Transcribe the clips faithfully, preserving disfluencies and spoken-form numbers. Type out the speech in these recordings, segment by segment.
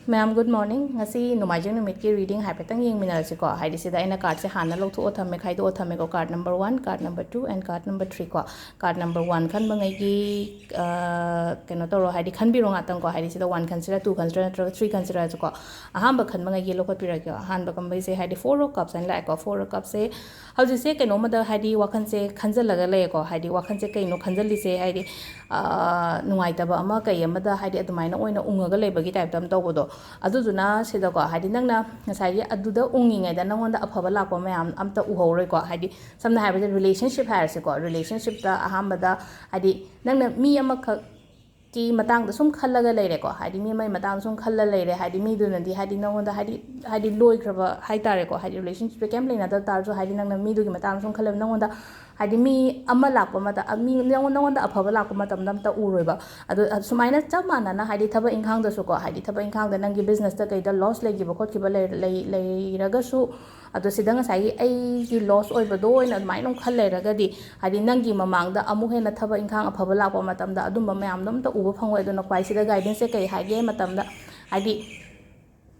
ꯃꯌꯥꯝ, good morning. ꯉꯁꯤ ꯅꯣꯡꯃꯥꯏꯖꯤꯡ ꯅꯨꯃꯤꯠꯀꯤ reading ꯍꯥꯏꯐꯦꯠꯇꯪ ꯌꯦꯡꯃꯤꯟꯅꯔꯁꯤꯀꯣ꯫ ꯍꯥꯏꯗꯤ, ꯁꯤꯗ ꯑꯩꯅ cardꯁꯦ ꯍꯥꯟꯅ ꯂꯧꯊꯣꯛꯑ ꯊꯝꯃꯦ, ꯈꯥꯏꯗꯣꯛꯑ ꯊꯝꯃꯦꯀꯣ꯫ Card number one, card number two and card number three ꯀꯣ꯫ Card number one ꯈꯟꯕꯉꯩꯒꯤ, ꯑ, ꯀꯩꯅꯣ ꯇꯧꯔꯣ, ꯍꯥꯏꯗꯤ, ꯈꯟꯕꯤꯔꯣ ꯉꯥꯛꯇꯪꯀꯣ꯫ ꯍꯥꯏꯗꯤ, ꯁꯤꯗ one ꯈꯟꯁꯤꯔꯥ, two ꯈꯟꯁꯤꯔꯥ, ꯅꯠꯇ꯭ꯔꯒ three ꯈꯟꯁꯤꯔꯥꯁꯨꯀꯣ꯫ ꯑꯍꯥꯟꯕ ꯈꯟꯕꯉꯩꯒꯤ ꯂꯧꯈꯠꯄꯤꯔꯒꯦꯀꯣ꯫ ꯑꯍꯥꯟꯕ ꯈꯟꯕꯩꯁꯦ, ꯍꯥꯏꯗꯤ, Four of Cupsꯍꯥꯏꯅ ꯂꯥꯛꯑꯦꯀꯣ꯫ Four of Cupsꯁꯦ ꯍꯧꯖꯤꯛꯁꯦ ꯀꯩꯅꯣꯝꯃꯗ, ꯍꯥꯏꯗꯤ, ꯋꯥꯈꯜꯁꯦ ꯈꯟꯖꯜꯂꯒ ꯂꯩꯌꯦꯀꯣ꯫ ꯍꯥꯏꯗꯤ, ꯋꯥꯈꯜꯁꯦ ꯀꯩꯅꯣ ꯈꯟꯖꯜꯂꯤꯁꯦ, ꯍꯥꯏꯗꯤ, ꯑ, ꯅꯨꯡꯉꯥꯏꯇꯕ ꯑꯃ ꯀꯩ ꯑꯃꯗ, ꯍꯥꯏꯗꯤ, ꯑꯗꯨꯃꯥꯏꯅ ꯑꯣꯏꯅ ꯎꯪꯉꯒ ꯂꯩꯕꯒꯤ typeꯇ ꯑꯃ ꯇꯧꯕꯗꯣ꯫ ꯑꯗꯨꯗꯨꯅ ꯁꯤꯗꯀꯣ, ꯍꯥꯏꯗꯤ, ꯅꯪꯅ ꯉꯁꯥꯏꯒꯤ ꯑꯗꯨꯗ ꯎꯪꯉꯤꯉꯩꯗ ꯅꯪꯉꯣꯟꯗ ꯑꯐꯕ ꯂꯥꯛꯄ ꯃꯌꯥꯝ ꯑꯝꯇ ꯎꯍꯧꯔꯣꯏꯀꯣ꯫ ꯍꯥꯏꯗꯤ, ꯁꯝꯅ ꯍꯥꯏꯔꯕꯗ relationship ꯍꯥꯏꯔꯁꯤꯀꯣ꯫ Relationshipꯇ ꯑꯍꯥꯟꯕꯗ, ꯍꯥꯏꯗꯤ, ꯅꯪꯅ ꯃꯤ ꯑꯃꯈꯛ ꯀꯤ ꯃꯇꯥꯡꯗ ꯁꯨꯝ ꯈꯜꯂꯒ ꯂꯩꯔꯦꯀꯣ꯫ ꯍꯥꯏꯗꯤ, ꯃꯤ ꯑꯃꯒꯤ ꯃꯇꯥꯡꯗ ꯁꯨꯝ ꯈꯜꯂ ꯂꯩꯔꯦ꯫ ꯍꯥꯏꯗꯤ, ꯃꯤꯗꯨꯅꯗꯤ, ꯍꯥꯏꯗꯤ, ꯅꯉꯣꯟꯗ, ꯍꯥꯏꯗꯤ, ꯍꯥꯏꯗꯤ, ꯂꯣꯏꯈ꯭ꯔꯕ ꯍꯥꯏꯇꯥꯔꯦꯀꯣ꯫ ꯍꯥꯏꯗꯤ, relationshipꯇ ꯀꯩꯝ ꯂꯩꯅꯗꯕ ꯇꯥꯔꯁꯨ, ꯍꯥꯏꯗꯤ, ꯅꯪꯅ ꯃꯤꯗꯨꯒꯤ ꯃꯇꯥꯡꯗ ꯁꯨꯝ ꯈꯜꯂꯦꯕ, ꯅꯉꯣꯟꯗ, ꯍꯥꯏꯗꯤ, ꯃꯤ ꯑꯃ ꯂꯥꯛꯄ ꯃꯇꯝ, ꯃꯤ ꯅꯉꯣꯟ-, ꯅꯉꯣꯟꯗ ꯑꯐꯕ ꯂꯥꯛꯄ ꯃꯇꯝꯗ ꯑꯝꯇ ꯎꯔꯣꯏꯕ꯫ ꯑꯗꯣ, ꯑ, ꯁꯨꯃꯥꯏꯅ ꯆꯞ ꯃꯥꯟꯅꯅ, ꯍꯥꯏꯗꯤ, ꯊꯕꯛ ꯏꯪꯈꯥꯡꯗꯁꯨꯀꯣ, ꯍꯥꯏꯗꯤ, ꯊꯕꯛ ꯏꯪꯈꯥꯡꯗ ꯅꯪꯒꯤ businessꯇ ꯀꯩꯗ loss ꯂꯩꯈꯤꯕ ꯈꯣꯠꯈꯤꯕ ꯂꯩ-, ꯂꯩ-, ꯂꯩꯔꯒꯁꯨ, ꯑꯗꯣ ꯁꯤꯗ ꯉꯁꯥꯏꯒꯤ ꯑꯩꯒꯤ loss ꯑꯣꯏꯕꯗꯣ ꯑꯣꯏꯅ ꯑꯗꯨꯃꯥꯏꯅ ꯑꯗꯨꯝ ꯈꯜ ꯂꯩꯔꯒꯗꯤ, ꯍꯥꯏꯗꯤ, ꯅꯪꯒꯤ ꯃꯃꯥꯡꯗ ꯑꯃꯨꯛ ꯍꯦꯟꯅ ꯊꯕꯛ ꯏꯪꯈꯥꯡ ꯑꯐꯕ ꯂꯥꯛꯄ ꯃꯇꯝꯗ ꯑꯗꯨꯝꯕ ꯃꯌꯥꯝꯗꯣ ꯑꯝꯇ ꯎꯕ ꯐꯪꯉꯣꯏ꯫ ꯑꯗꯨꯅ ꯈ꯭ꯋꯥꯏ ꯁꯤꯗ guidanceꯁꯦ ꯀꯩ ꯍꯥꯏꯒꯦ ꯃꯇꯝꯗ, ꯍꯥꯏꯗꯤ,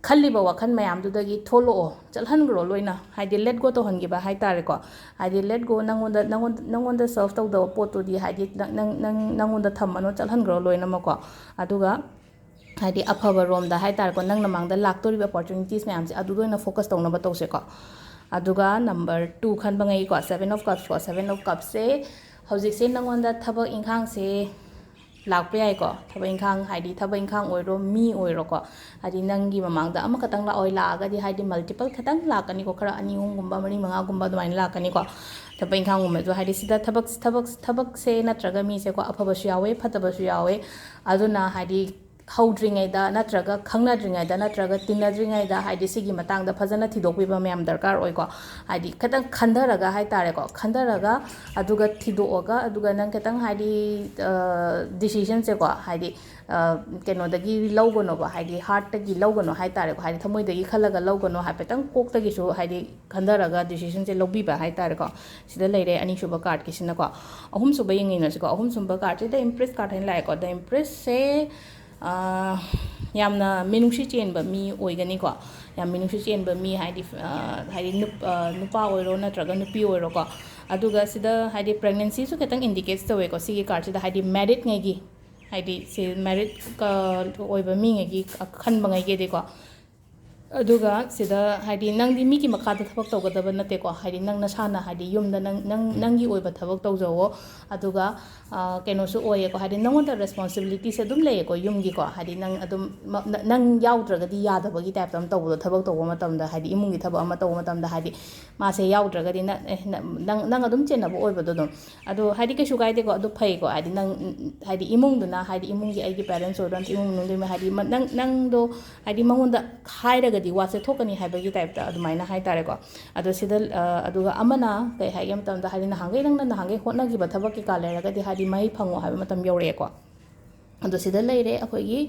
ꯈꯜꯂꯤꯕ ꯋꯥꯈꯜ ꯃꯌꯥꯝꯗꯨꯗꯒꯤ ꯊꯣꯛꯂꯛꯑꯣ, ꯆꯠꯍꯟꯈ꯭ꯔꯣ ꯂꯣꯏꯅ꯫ ꯍꯥꯏꯗꯤ, let go ꯇꯧꯍꯟꯈꯤꯕ ꯍꯥꯏꯇꯥꯔꯦꯀꯣ꯫ ꯍꯥꯏꯗꯤ, let go, ꯅꯪꯉꯣꯟꯗ, ꯅꯪꯉꯣꯟ-, ꯅꯪꯉꯣꯟꯗ serve ꯇꯧꯗꯕ ꯄꯣꯠꯇꯨꯗꯤ, ꯍꯥꯏꯗꯤ, ꯅꯪ, ꯅꯪ, ꯅꯪ, ꯅꯪꯉꯣꯟꯗ ꯊꯝꯃꯅꯨ, ꯆꯠꯍꯟꯈ꯭ꯔꯣ ꯂꯣꯏꯅꯃꯛꯀꯣ꯫ ꯑꯗꯨꯒ, ꯍꯥꯏꯗꯤ, ꯑꯐꯕ ꯔꯣꯝꯗ ꯍꯥꯏꯇꯥꯔꯦꯀꯣ, ꯅꯪ ꯅꯃꯥꯡꯗ ꯂꯥꯛꯇꯣꯔꯤꯕ opportunities ꯃꯌꯥꯝꯁꯦ ꯑꯗꯨꯗ ꯑꯣꯏꯅ focus ꯇꯧꯅꯕ ꯇꯧꯁꯦꯀꯣ꯫ ꯑꯗꯨꯒ number two ꯈꯟꯕꯉꯩꯀꯣ, Seven of Cupsꯀꯣ, Seven of Cupsꯁꯦ ꯍꯧꯖꯤꯛꯁꯦ ꯅꯪꯉꯣꯟꯗ ꯊꯕꯛ ꯏꯪꯈꯥꯡꯁꯦ ꯂꯥꯛꯄ ꯌꯥꯏꯀꯣ꯫ ꯊꯕꯛ ꯏꯪꯈꯥꯡ, ꯍꯥꯏꯗꯤ, ꯊꯕꯛ ꯏꯪꯈꯥꯡ ꯑꯣꯏꯔꯣ, ꯃꯤ ꯑꯣꯏꯔꯣꯀꯣ, ꯍꯥꯏꯗꯤ, ꯅꯪꯒꯤ ꯃꯃꯥꯡꯗ ꯑꯃꯈꯛꯇꯪ ꯂꯥꯛꯑꯣꯏ, ꯂꯥꯛꯑꯒꯗꯤ, ꯍꯥꯏꯗꯤ, multiple ꯈꯤꯇꯪ ꯂꯥꯛꯀꯅꯤꯀꯣ, ꯈꯔ ꯑꯅꯤ ꯑꯍꯨꯝꯒꯨꯝꯕ, ꯃꯔꯤ ꯃꯉꯥꯒꯨꯝꯕ ꯑꯗꯨꯃꯥꯏꯅ ꯂꯥꯛꯀꯅꯤꯀꯣ꯫ ꯊꯕꯛ ꯏꯪꯈꯥꯡꯒꯨꯝꯕꯗꯣ, ꯍꯥꯏꯗꯤ, ꯁꯤꯗ ꯊꯕꯛ, ꯊꯕꯛ, ꯊꯕꯛꯁꯦ ꯅꯠꯇ꯭ꯔꯒ ꯃꯤꯁꯦꯀꯣ, ꯑꯐꯕꯁꯨ ꯌꯥꯎꯋꯦ, ꯐꯠꯇꯕꯁꯨ ꯌꯥꯎꯋꯦ꯫ ꯑꯗꯨꯅ, ꯍꯥꯏꯗꯤ, ꯍꯧꯗ꯭ꯔꯤꯉꯩꯗ ꯅꯠꯇ꯭ꯔꯒ ꯈꯪꯅꯗ꯭ꯔꯤꯉꯩꯗ ꯅꯠꯇ꯭ꯔꯒ ꯇꯤꯟꯅꯗ꯭ꯔꯤꯉꯩꯗ, ꯍꯥꯏꯗꯤ, ꯁꯤꯒꯤ ꯃꯇꯥꯡꯗ ꯐꯖꯅ ꯊꯤꯗꯣꯛꯄꯤꯕ ꯃꯌꯥꯝ ꯗꯔꯀꯥꯔ ꯑꯣꯏꯀꯣ꯫ ꯍꯥꯏꯗꯤ, ꯈꯤꯇꯪ ꯈꯟꯊꯔꯒ ꯍꯥꯏꯇꯥꯔꯦꯀꯣ, ꯈꯟꯊꯔꯒ, ꯑꯗꯨꯒ ꯊꯤꯗꯣꯛꯑꯒ, ꯑꯗꯨꯒ ꯅꯪ ꯈꯤꯇꯪ, ꯍꯥꯏꯗꯤ, ꯑ, decisionꯁꯦꯀꯣ, ꯍꯥꯏꯗꯤ, ꯑ, ꯀꯩꯅꯣꯗꯒꯤ ꯂꯧꯒꯅꯣꯕ, ꯍꯥꯏꯗꯤ, heartꯇꯒꯤ ꯂꯧꯒꯅꯣ ꯍꯥꯏꯇꯥꯔꯦꯀꯣ, ꯍꯥꯏꯗꯤ, ꯊꯃꯣꯏꯗꯒꯤ ꯈꯜꯂꯒ ꯂꯧꯒꯅꯣ, ꯍꯥꯏꯐꯦꯠꯇꯪ ꯀꯣꯛꯇꯒꯤꯁꯨ, ꯍꯥꯏꯗꯤ, ꯈꯟꯊꯔꯒ decisionꯁꯦ ꯂꯧꯕꯤꯕ ꯍꯥꯏꯇꯥꯔꯦꯀꯣ꯫ ꯁꯤꯗ ꯂꯩꯔꯦ ꯑꯅꯤꯁꯨꯕ cardꯀꯤꯁꯤꯅꯀꯣ꯫ ꯑꯍꯨꯝꯁꯨꯕ ꯌꯦꯡꯃꯤꯟꯅꯁꯤꯀꯣ꯫ ꯑꯍꯨꯝꯁꯨꯕ cardꯁꯦ The Empress card ꯍꯥꯏꯅ ꯂꯥꯛꯑꯦꯀꯣ꯫ The Empressꯁꯦ ꯑꯥ, ꯌꯥꯝꯅ ꯃꯤꯅꯨꯡꯁꯤ ꯆꯦꯟꯕ ꯃꯤ ꯑꯣꯏꯒꯅꯤꯀꯣ꯫ ꯌꯥꯝ ꯃꯤꯅꯨꯡꯁꯤ ꯆꯦꯟꯕ ꯃꯤ ꯍꯥꯏꯗꯤ, ꯑꯥ, ꯍꯥꯏꯗꯤ ꯅꯨꯞ-, ꯑꯥ, ꯅꯨꯄꯥ ꯑꯣꯏꯔꯣ ꯅꯠꯇ꯭ꯔꯒ ꯅꯨꯄꯤ ꯑꯣꯏꯔꯣꯀꯣ꯫ ꯑꯗꯨꯒ ꯁꯤꯗ ꯍꯥꯏꯗꯤ pregnancyꯁꯨ ꯈꯤꯇꯪ indicates ꯇꯧꯋꯦꯀꯣ ꯁꯤꯒꯤ cardꯁꯤꯗ, ꯍꯥꯏꯗꯤ marriedꯉꯩꯒꯤ, ꯍꯥꯏꯗꯤ ꯁꯤ married ꯑꯣꯏꯕ ꯃꯤꯉꯩꯒꯤ, ꯑꯈꯟꯕꯉꯩꯒꯤꯗꯤꯀꯣ꯫ ꯑꯗꯨꯒ ꯁꯤꯗ ꯍꯥꯏꯗꯤ ꯅꯪꯗꯤ ꯃꯤꯒꯤ ꯃꯈꯥꯗ ꯊꯕꯛ ꯇꯧꯒꯗꯕ ꯅꯠꯇꯦꯀꯣ, ꯍꯥꯏꯗꯤ ꯅꯪ ꯅꯁꯥꯅ ꯍꯥꯏꯗꯤ ꯌꯨꯝꯗ ꯅꯪ, ꯅꯪ, ꯅꯪꯒꯤ ꯑꯣꯏꯕ ꯊꯕꯛ ꯇꯧꯖꯧꯋꯣ꯫ ꯑꯗꯨꯒ, ꯑ, ꯀꯩꯅꯣꯁꯨ ꯑꯣꯏꯌꯦꯀꯣ, ꯍꯥꯏꯗꯤ ꯅꯪꯉꯣꯟꯗ responsibilityꯁꯦ ꯑꯗꯨꯝ ꯂꯩꯌꯦꯀꯣ ꯌꯨꯝꯒꯤꯀꯣ, ꯍꯥꯏꯗꯤ ꯅꯪ ꯑꯗꯨꯝ ꯃ-, ꯅ-, ꯅꯪ ꯌꯥꯎꯗ꯭ꯔꯒꯗꯤ ꯌꯥꯗꯕꯒꯤ typeꯇ ꯑꯗꯨꯝ ꯇꯧꯕꯗꯣ, ꯊꯕꯛ ꯇꯧꯕ ꯃꯇꯝꯗ, ꯍꯥꯏꯗꯤ ꯏꯃꯨꯡꯒꯤ ꯊꯕꯛ ꯑꯃ ꯇꯧꯕ ꯃꯇꯝꯗ, ꯍꯥꯏꯗꯤ ꯃꯥꯁꯦ ꯌꯥꯎꯗ꯭ꯔꯒꯗꯤ ꯅ-, ꯑꯦ, ꯅ-, ꯅꯪ, ꯅꯪ ꯑꯗꯨꯝ ꯆꯦꯟꯅꯕ ꯑꯣꯏꯕꯗꯣ ꯑꯗꯨꯝ꯫ ꯑꯗꯣ ꯍꯥꯏꯗꯤ ꯀꯩꯁꯨ ꯀꯥꯏꯗꯦꯀꯣ, ꯑꯗꯨ ꯐꯩꯀꯣ, ꯍꯥꯏꯗꯤ ꯅꯪ, ꯍꯥꯏꯗꯤ ꯏꯃꯨꯡꯗꯨꯅ, ꯍꯥꯏꯗꯤ ꯏꯃꯨꯡꯒꯤ ꯑꯩꯒꯤ parents ꯑꯣꯏꯔꯣ, ꯏꯃꯨꯡ ꯃꯅꯨꯡꯗꯨꯒꯤ ꯍꯥꯏꯗꯤ ꯃ-, ꯅꯪ, ꯅꯪꯗꯣ ꯍꯥꯏꯗꯤ ꯃꯉꯣꯟꯗ ꯍꯥꯏꯔꯒꯗꯤ ꯋꯥꯁꯦ ꯊꯣꯛꯀꯅꯤ ꯍꯥꯏꯕꯒꯤ typeꯇ ꯑꯗꯨꯃꯥꯏꯅ ꯍꯥꯏꯇꯥꯔꯦꯀꯣ꯫ ꯑꯗꯣ ꯁꯤꯗ, ꯑ, ꯑꯗꯨꯒ ꯑꯃꯅ ꯀꯩ ꯍꯥꯏꯒꯦ ꯃꯇꯝꯗ, ꯍꯥꯏꯗꯤ ꯅꯍꯥꯟꯈꯩ ꯅꯪꯅ ꯅꯍꯥꯟꯈꯩ ꯍꯣꯠꯅꯈꯤꯕ ꯊꯕꯛ ꯀꯩꯀꯥ ꯂꯩꯔꯒꯗꯤ ꯍꯥꯏꯗꯤ ꯃꯍꯩ ꯐꯪꯉꯣ ꯍꯥꯏꯕ ꯃꯇꯝ ꯌꯧꯔꯛꯑꯦꯀꯣ꯫ ꯑꯗꯣ ꯁꯤꯗ ꯂꯩꯔꯦ ꯑꯩꯈꯣꯏꯒꯤ,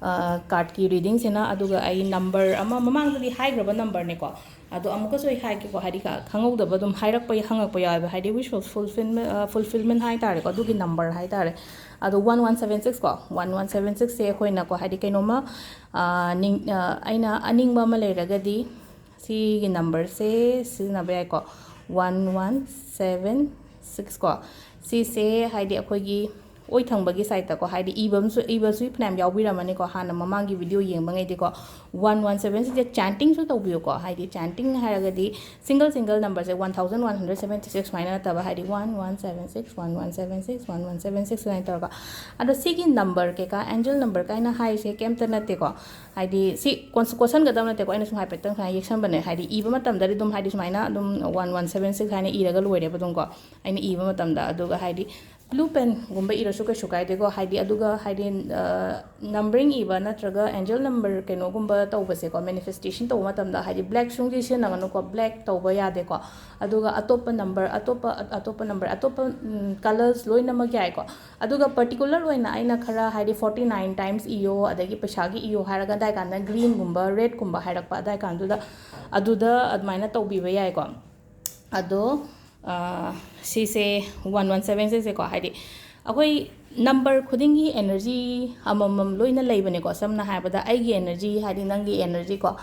ꯑ, cardꯀꯤ readingꯁꯤꯅ꯫ ꯑꯗꯨꯒ ꯑꯩ number ꯑꯃ ꯃꯃꯥꯡꯗꯗꯤ ꯍꯥꯏꯈ꯭ꯔꯕ numberꯅꯦꯀꯣ, ꯑꯗꯣ ꯑꯃꯨꯛꯀꯁꯨ ꯑꯩ ꯍꯥꯏꯒꯦꯀꯣ, ꯍꯥꯏꯗꯤ ꯈ-, ꯈꯪꯍꯧꯗꯕ ꯑꯗꯨꯝ ꯍꯥꯏꯔꯛꯄ, ꯍꯪꯉꯛꯄ ꯌꯥꯎꯋꯦꯕ, ꯍꯥꯏꯗꯤ wish fulfillment, ꯑ, fulfillment ꯍꯥꯏꯇꯥꯔꯦꯀꯣ, ꯑꯗꯨꯒꯤ number ꯍꯥꯏꯇꯥꯔꯦ꯫ ꯑꯗꯣ one one seven six ꯀꯣ, one one seven sixꯁꯦ ꯑꯩꯈꯣꯏꯅꯀꯣ, ꯍꯥꯏꯗꯤ ꯀꯩꯅꯣꯝꯃ, ꯑ, ꯅꯤꯡ-, ꯑ, ꯑꯩꯅ ꯑꯅꯤꯡꯕ ꯑꯃ ꯂꯩꯔꯒꯗꯤ ꯁꯤꯒꯤ numberꯁꯦ ꯁꯤꯖꯤꯟꯅꯕ ꯌꯥꯏꯀꯣ, one one seven six ꯀꯣ꯫ ꯁꯤꯁꯦ ꯍꯥꯏꯗꯤ ꯑꯩꯈꯣꯏꯒꯤ ꯑꯣꯏ ꯊꯪꯕꯒꯤ sideꯇꯀꯣ, ꯍꯥꯏꯗꯤ ꯏꯕ ꯑꯃꯁꯨ, ꯏꯕꯁꯨ ꯐꯅꯌꯥꯝ ꯌꯥꯎꯕꯤꯔꯝꯃꯅꯤꯀꯣ, ꯍꯥꯟꯅ ꯃꯃꯥꯡꯒꯤ video ꯌꯦꯡꯕꯉꯩꯗꯤꯀꯣ꯫ One one seven sixꯁꯦ chantingꯁꯨ ꯇꯧꯕꯤꯌꯨꯀꯣ, ꯍꯥꯏꯗꯤ chanting ꯍꯥꯏꯔꯒꯗꯤ single single numberꯁꯦ one thousand one hundred seventy six ꯁꯨꯃꯥꯏꯅ ꯅꯠꯇꯕ, ꯍꯥꯏꯗꯤ one one seven six, one one seven six, one one seven six ꯁꯨꯃꯥꯏꯅ ꯇꯧꯔꯒ꯫ ꯑꯗꯣ ꯁꯤꯒꯤ number ꯀꯩꯀꯥ, angel number ꯀꯥꯏꯅ ꯍꯥꯏꯔꯤꯁꯦ ꯀꯩꯝꯇ ꯅꯠꯇꯦꯀꯣ, ꯍꯥꯏꯗꯤ ꯁꯤ ꯀꯣꯟ-, ꯀꯣꯠꯁꯟꯒꯗꯕ ꯅꯠꯇꯦꯀꯣ, ꯑꯩꯅ ꯁꯨꯝ ꯍꯥꯏꯐꯦꯠꯇꯪ ꯁꯨꯃꯥꯏꯅ ꯌꯦꯛꯁꯟꯕꯅꯦ, ꯍꯥꯏꯗꯤ ꯏꯕ ꯃꯇꯝꯗꯗꯤ ꯑꯗꯨꯝ ꯍꯥꯏꯗꯤ ꯁꯨꯃꯥꯏꯅ ꯑꯗꯨꯝ one one seven six ꯍꯥꯏꯅ ꯏꯔꯒ ꯂꯣꯏꯔꯦꯕ ꯑꯗꯨꯝꯀꯣ, ꯑꯩꯅ ꯏꯕ ꯃꯇꯝꯗ꯫ ꯑꯗꯨꯒ ꯍꯥꯏꯗꯤ blue penꯒꯨꯝꯕ ꯏꯔꯁꯨ ꯀꯩꯁꯨ ꯀꯥꯏꯗꯦꯀꯣ, ꯍꯥꯏꯗꯤ ꯑꯗꯨꯒ ꯍꯥꯏꯗꯤ, ꯑ, numbering ꯏꯕ ꯅꯠꯇ꯭ꯔꯒ angel number ꯀꯩꯅꯣꯒꯨꯝꯕ ꯇꯧꯕꯁꯦꯀꯣ, manifestation ꯇꯧꯕ ꯃꯇꯝꯗ ꯍꯥꯏꯗꯤ black ꯁꯨꯡꯁꯤ ꯁꯤꯖꯤꯟꯅꯒꯅꯨꯀꯣ, black ꯇꯧꯕ ꯌꯥꯗꯦꯀꯣ꯫ ꯑꯗꯨꯒ ꯑꯇꯣꯞꯄ number, ꯑꯇꯣꯞꯄ, ꯑꯇꯣꯞꯄ number, ꯑꯇꯣꯞꯄ, ꯎꯝ, colours ꯂꯣꯏꯅꯃꯛ ꯌꯥꯏꯀꯣ꯫ ꯑꯗꯨꯒ particular ꯑꯣꯏꯅ ꯑꯩꯅ ꯈꯔ ꯍꯥꯏꯗꯤ forty nine times ꯏꯌꯣ, ꯑꯗꯒꯤ ꯄꯩꯁꯥꯒꯤ ꯏꯌꯣ ꯍꯥꯏꯔꯒ ꯑꯗꯥꯏ ꯀꯥꯟꯗ greenꯒꯨꯝꯕ, redꯀꯨꯝꯕ ꯍꯥꯏꯔꯛꯄ ꯑꯗꯥꯏ ꯀꯥꯟꯗꯨꯗ, ꯑꯗꯨꯗ ꯑꯗꯨꯃꯥꯏꯅ ꯇꯧꯕꯤꯕ ꯌꯥꯏꯀꯣ꯫ ꯑꯗꯣ, ꯑ, ꯁꯤꯁꯦ one one seven sixꯁꯦꯀꯣ, ꯍꯥꯏꯗꯤ ꯑꯩꯈꯣꯏ ꯅꯝꯕꯔ ꯈꯨꯗꯤꯡꯒꯤ ꯑꯦꯅꯔꯖꯤ ꯑꯃꯃꯝ ꯂꯣꯏꯅ ꯂꯩꯕꯅꯦꯀꯣ꯫ ꯁꯝꯅ ꯍꯥꯏꯔꯕꯗ ꯑꯩꯒꯤ ꯑꯦꯅꯔꯖꯤ ꯍꯥꯏꯗꯤ ꯅꯪꯒꯤ ꯑꯦꯅꯔꯖꯤꯀꯣ,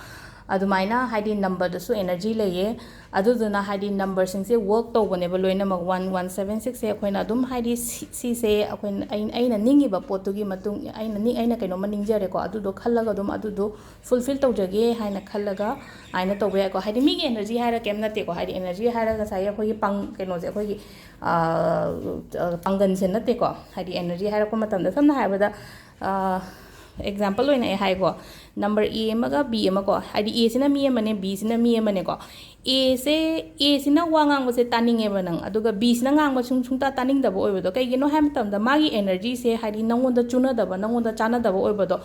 ꯑꯗꯨꯃꯥꯏꯅ ꯍꯥꯏꯗꯤ ꯅꯝꯕꯔꯗꯁꯨ ꯑꯦꯅꯔꯖꯤ ꯂꯩꯌꯦ꯫ ꯑꯗꯨꯗꯨꯅ ꯍꯥꯏꯗꯤ ꯅꯝꯕꯔꯁꯤꯡꯁꯦ ꯋꯔꯛ ꯇꯧꯕꯅꯦꯕ ꯂꯣꯏꯅꯃꯛ꯫ ꯋꯥꯟ ꯋꯥꯟ ꯁꯕꯦꯟ ꯁꯤꯛꯁꯁꯦ ꯑꯩꯈꯣꯏꯅ ꯑꯗꯨꯝ ꯍꯥꯏꯗꯤ ꯁꯤ- ꯁꯤꯁꯦ ꯑꯩꯈꯣꯏꯅ ꯑꯩꯅ ꯑꯩꯅ ꯅꯤꯡꯉꯤꯕ ꯄꯣꯠꯇꯨꯒꯤ ꯃꯇꯨꯡ ꯑꯩꯅ ꯅꯤꯡ ꯑꯩꯅ ꯀꯩꯅꯣꯝꯃ ꯅꯤꯡꯖꯔꯦꯀꯣ, ꯑꯗꯨꯗꯣ ꯈꯜꯂꯒ ꯑꯗꯨꯝ ꯑꯗꯨꯗꯣ ꯐꯨꯜꯐꯤꯜ ꯇꯧꯖꯒꯦ ꯍꯥꯏꯅ ꯈꯜꯂꯒ ꯑꯗꯨꯃꯥꯏꯅ ꯇꯧꯕ ꯌꯥꯏꯀꯣ꯫ ꯍꯥꯏꯗꯤ ꯃꯤꯒꯤ ꯑꯦꯅꯔꯖꯤ ꯍꯥꯏꯔ ꯀꯩꯝ ꯅꯠꯇꯦꯀꯣ꯫ ꯍꯥꯏꯗꯤ ꯑꯦꯅꯔꯖꯤ ꯍꯥꯏꯔꯒ ꯉꯁꯥꯏꯒꯤ ꯑꯩꯈꯣꯏꯒꯤ ꯄꯥꯡ ꯀꯩꯅꯣꯁꯦ ꯑꯩꯈꯣꯏꯒꯤ ꯑ, ꯑ, ꯄꯥꯡꯒꯟꯁꯦ ꯅꯠꯇꯦꯀꯣ꯫ ꯍꯥꯏꯗꯤ ꯑꯦꯅꯔꯖꯤ ꯍꯥꯏꯔꯛꯄ ꯃꯇꯝꯗ ꯁꯝꯅ ꯍꯥꯏꯔꯕꯗ ꯑꯦꯛꯖꯥꯝꯄꯜ ꯑꯣꯏꯅ ꯑꯩ ꯍꯥꯏꯀꯣ, ꯅꯝꯕꯔ ꯑꯦ ꯑꯃꯒ ꯕꯤ ꯑꯃꯀꯣ꯫ ꯍꯥꯏꯗꯤ ꯑꯦꯁꯤꯅ ꯃꯤ ꯑꯃꯅꯦ, ꯕꯤꯁꯤꯅ ꯃꯤ ꯑꯃꯅꯦꯀꯣ꯫ ꯑꯦꯁꯦ ꯑꯦꯁꯤꯅ ꯋꯥ ꯉꯥꯡꯕꯁꯦ ꯇꯥꯅꯤꯡꯉꯦꯕ ꯅꯪ, ꯑꯗꯨꯒ ꯕꯤꯁꯤꯅ ꯉꯥꯡꯕ ꯁꯨꯡ ꯁꯨꯡꯇꯥ ꯇꯥꯅꯤꯡꯗꯕ ꯑꯣꯏꯕꯗꯣ꯫ ꯀꯩꯒꯤꯅꯣ ꯍꯥꯏꯕ ꯃꯇꯝꯗ ꯃꯥꯒꯤ ꯑꯦꯅꯔꯖꯤꯁꯦ ꯍꯥꯏꯗꯤ ꯅꯪꯉꯣꯟꯗ ꯆꯨꯅꯗꯕ, ꯅꯪꯉꯣꯟꯗ ꯆꯥꯟꯅꯗꯕ ꯑꯣꯏꯕꯗꯣ꯫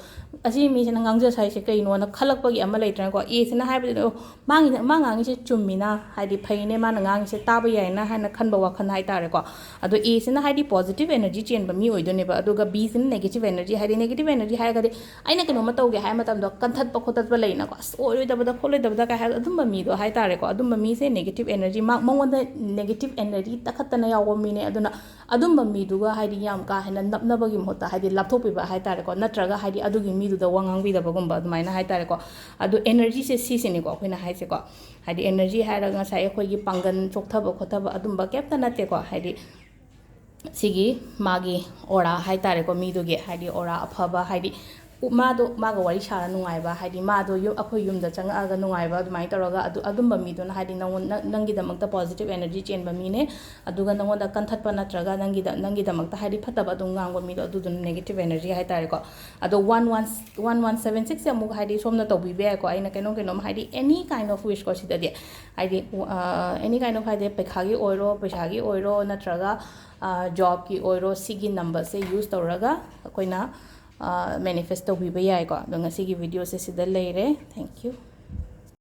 ꯑꯁꯤ ꯃꯤꯁꯤꯅ ꯉꯥꯡꯖ ꯁꯥꯏꯁꯦ ꯀꯩꯅꯣꯅ ꯈꯜꯂꯛꯄꯒꯤ ꯑꯃ ꯂꯩꯇ꯭ꯔꯥꯀꯣ꯫ ꯑꯦꯁꯤꯅ ꯍꯥꯏꯕꯗꯤ "ꯑꯣ, ꯃꯥꯒꯤ ꯃꯥ ꯉꯥꯡꯉꯤꯁꯦ ꯆꯨꯝꯃꯤꯅ, ꯍꯥꯏꯗꯤ ꯐꯩꯅꯦ ꯃꯥꯅ ꯉꯥꯡꯉꯤꯁꯦ, ꯇꯥꯕ ꯌꯥꯏꯅ" ꯍꯥꯏꯅ ꯈꯟꯕ ꯋꯥꯈꯜ ꯍꯥꯏꯇꯥꯔꯦꯀꯣ꯫ ꯑꯗꯣ ꯑꯦꯁꯤꯅ ꯍꯥꯏꯗꯤ ꯄꯣꯖꯤꯇꯤꯚ ꯑꯦꯅꯔꯖꯤ ꯆꯦꯟꯕ ꯃꯤ ꯑꯣꯏꯗꯣꯏꯅꯦꯕ꯫ ꯑꯗꯨꯒ ꯕꯤꯁꯤꯅ ꯅꯦꯒꯦꯇꯤꯚ ꯑꯦꯅꯔꯖꯤ, ꯍꯥꯏꯗꯤ ꯅꯦꯒꯦꯇꯤꯚ ꯑꯦꯅꯔꯖꯤ ꯍꯥꯏꯔꯒꯗꯤ ꯑꯩꯅ ꯀꯩꯅꯣꯝꯃ ꯇꯧꯒꯦ ꯍꯥꯏꯕ ꯃꯇꯝꯗ ꯀꯟꯊꯠꯄ ꯈꯣꯠꯇꯠꯄ ꯂꯩꯅꯀꯣ, "ꯑꯁ, ꯑꯣꯏꯔꯣꯏꯗꯕꯗ ꯈꯣꯠꯂꯣꯏꯗꯕꯗ" ꯀꯥꯏ ꯍꯥꯏꯕ ꯑꯗꯨꯝꯕ ꯃꯤꯗꯣ ꯍꯥꯏꯇꯥꯔꯦꯀꯣ꯫ ꯑꯗꯨꯝꯕ ꯃꯤꯁꯦ ꯅꯦꯒꯦꯇꯤꯚ ꯑꯦꯅꯔꯖꯤ, ꯃꯥ ꯃꯉꯣꯟꯗ ꯅꯦꯒꯦꯇꯤꯚ ꯑꯦꯅꯔꯖꯤ ꯇꯛꯈꯠꯇꯅ ꯌꯥꯎꯕ ꯃꯤꯅꯦ꯫ ꯑꯗꯨꯅ ꯑꯗꯨꯝꯕ ꯃꯤꯗꯨꯒ ꯍꯥꯏꯗꯤ ꯌꯥꯝ ꯀꯥ ꯍꯦꯟꯅ ꯅꯞꯅꯕꯒꯤ ꯃꯍꯨꯠꯇ ꯍꯥꯏꯗꯤ ꯂꯥꯞꯊꯣꯛꯄꯤꯕ ꯍꯥꯏꯇꯥꯔꯦꯀꯣ, ꯅꯠꯇ꯭ꯔꯒ ꯍꯥꯏꯗꯤ ꯑꯗꯨꯒꯤ ꯃꯤꯗꯨꯗ ꯋꯥ ꯉꯥꯡꯕꯤꯗꯕꯒꯨꯝꯕ ꯑꯗꯨꯃꯥꯏꯅ ꯍꯥꯏꯇꯥꯔꯦꯀꯣ꯫ ꯑꯗꯣ ꯑꯦꯅꯔꯖꯤꯁꯦ ꯁꯤꯁꯤꯅꯦꯀꯣ ꯑꯩꯈꯣꯏꯅ ꯍꯥꯏꯁꯦꯀꯣ꯫ ꯍꯥꯏꯗꯤ ꯑꯦꯅꯔꯖꯤ ꯍꯥꯏꯔꯒ ꯉꯁꯥꯏ ꯑꯩꯈꯣꯏꯒꯤ ꯄꯥꯡꯒꯜ ꯆꯣꯛꯊꯕ ꯈꯣꯠꯊꯕ ꯑꯗꯨꯝꯕ ꯀꯩꯝꯇ ꯅꯠꯇꯦꯀꯣ꯫ ꯍꯥꯏꯗꯤ ꯁꯤꯒꯤ ꯃꯥꯒꯤ ꯑꯣꯔꯥ ꯍꯥꯏꯇꯥꯔꯦꯀꯣ, ꯃꯤꯗꯨꯒꯤ ꯍꯥꯏꯗꯤ ꯑꯣꯔꯥ ꯑꯐꯕ, ꯍꯥꯏꯗꯤ ꯎ-, ꯃꯥꯗꯣ ꯃꯥꯒ ꯋꯥꯔꯤ ꯁꯥꯔ ꯅꯨꯡꯉꯥꯏꯕ, ꯍꯥꯏꯗꯤ ꯃꯥꯗꯣ ꯌꯨ-, ꯑꯩꯈꯣꯏ ꯌꯨꯝꯗ ꯆꯪꯉꯛꯑꯒ ꯅꯨꯡꯉꯥꯏꯕ, ꯑꯗꯨꯃꯥꯏꯅ ꯇꯧꯔꯒ ꯑꯗꯨ, ꯑꯗꯨꯝꯕ ꯃꯤꯗꯨꯅ ꯍꯥꯏꯗꯤ ꯅꯪꯉꯣꯟ-, ꯅꯪ-, ꯅꯪꯒꯤꯗꯃꯛꯇ ꯄꯣꯖꯤꯇꯤꯚ ꯑꯦꯅꯔꯖꯤ ꯆꯦꯟꯕ ꯃꯤꯅꯦ꯫ ꯑꯗꯨꯒ ꯅꯪꯉꯣꯟꯗ ꯀꯟꯊꯠꯄ ꯅꯠꯇ꯭ꯔꯒ ꯅꯪꯒꯤꯗ-, ꯅꯪꯒꯤꯗꯃꯛꯇ ꯍꯥꯏꯗꯤ ꯐꯠꯇꯕ ꯑꯗꯨꯝ ꯉꯥꯡꯕ ꯃꯤꯗꯣ, ꯑꯗꯨꯗꯨꯅ ꯅꯦꯒꯦꯇꯤꯚ ꯑꯦꯅꯔꯖꯤ ꯍꯥꯏꯇꯥꯔꯦꯀꯣ꯫ ꯑꯗꯣ one one, one one seven ꯁꯤꯛꯁꯁꯦ ꯑꯃꯨꯛ ꯍꯥꯏꯗꯤ ꯁꯣꯝꯅ ꯇꯧꯕꯤꯕ ꯌꯥꯏꯀꯣ꯫ ꯑꯩꯅ ꯀꯩꯅꯣꯝ ꯀꯩꯅꯣꯝ ꯍꯥꯏꯗꯤ any kind of wish ꯀꯣ ꯁꯤꯗꯗꯤ, ꯍꯥꯏꯗꯤ ꯑꯦꯅꯤ ꯀꯥꯏꯟ ꯑꯣꯐ ꯍꯥꯏꯗꯤ ꯄꯩꯈꯥꯒꯤ ꯑꯣꯏꯔꯣ, ꯄꯩꯁꯥꯒꯤ ꯑꯣꯏꯔꯣ, ꯅꯠꯇ꯭ꯔꯒ ꯖꯣꯕꯀꯤ ꯑꯣꯏꯔꯣ, ꯁꯤꯒꯤ ꯅꯝꯕꯔꯁꯦ ꯌꯨꯁ ꯇꯧꯔꯒ ꯑꯩꯈꯣꯏꯅ ꯃꯦꯅꯤꯐꯦꯁ ꯇꯧꯕꯤꯕ ꯌꯥꯏꯀꯣ꯫ ꯑꯗꯣ ꯉꯁꯤꯒꯤ ꯚꯤꯗꯤꯑꯣꯁꯦ ꯁꯤꯗ ꯂꯩꯔꯦ꯫ Thank you꯫